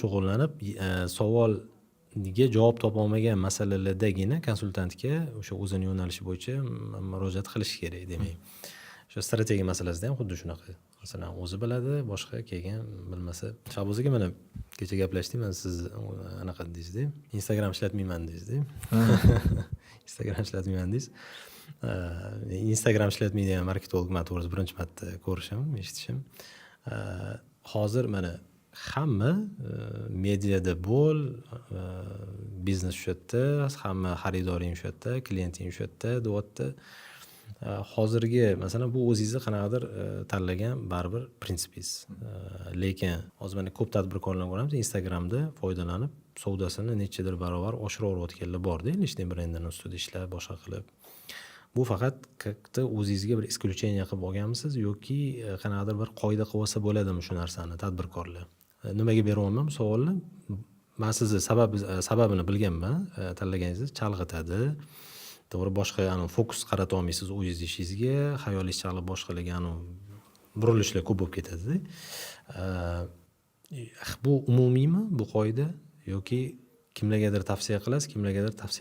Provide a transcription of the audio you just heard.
Shug'ullanib, savolga javob topolmagan masalalardagina konsultantga o'sha o'zini yo'nalishi bo'yicha murojaat qilishi kerak. Demak, o'sha strategiya masalasida ham xuddi shunaqa. Masalan, o'zi biladi, boshqa kelgan bilmasa. Shahboz aka, mana kecha gaplashdik, mana siz anaqa dedingizda, "Instagram ishlatmayman", dedingizda. "Instagram ishlatmayman", dedingiz. Instagram ishlatmaydigan marketolog man, to'g'risi, birinchi marta ko'rishim, eshitishim. Hozir mana hamma mediada bo'l, biznes o'sha yerda, hamma xaridoring o'sha yerda, klienting o'sha yerda, deyapti. Hozirgi, masalan, bu o'zingizni qanaqadir tanlagan baribir prinsipingiz. Lekin hozir mana ko'p tadbirkorlarni ko'ramiz, Instagramda foydalanib, savdosini nechadir barobar oshiraverayotganlar borda, личный brendini ustida ishlab, boshqa qilib. Bu faqat как-то o'zingizga bir исключение qilib olganmisiz yoki qanaqadir bir qoida qilib olsa bo'ladimi shu narsani tadbirkorlar? Nimaga beryapman bu savolni? Man sizni sababini bilganman tanlaganingizni: chalg'itadi, to'g'ri, boshqa anavi fokus qarata olmaysiz o'zingizni ishingizga, xayolingiz chalg'ib, boshqalarga anavi burilishlar ko'p bo'lib ketadida. Bu umumiymi bu qoida yoki kimlargadir tavsiya qilasiz, kimlargadir tavsiya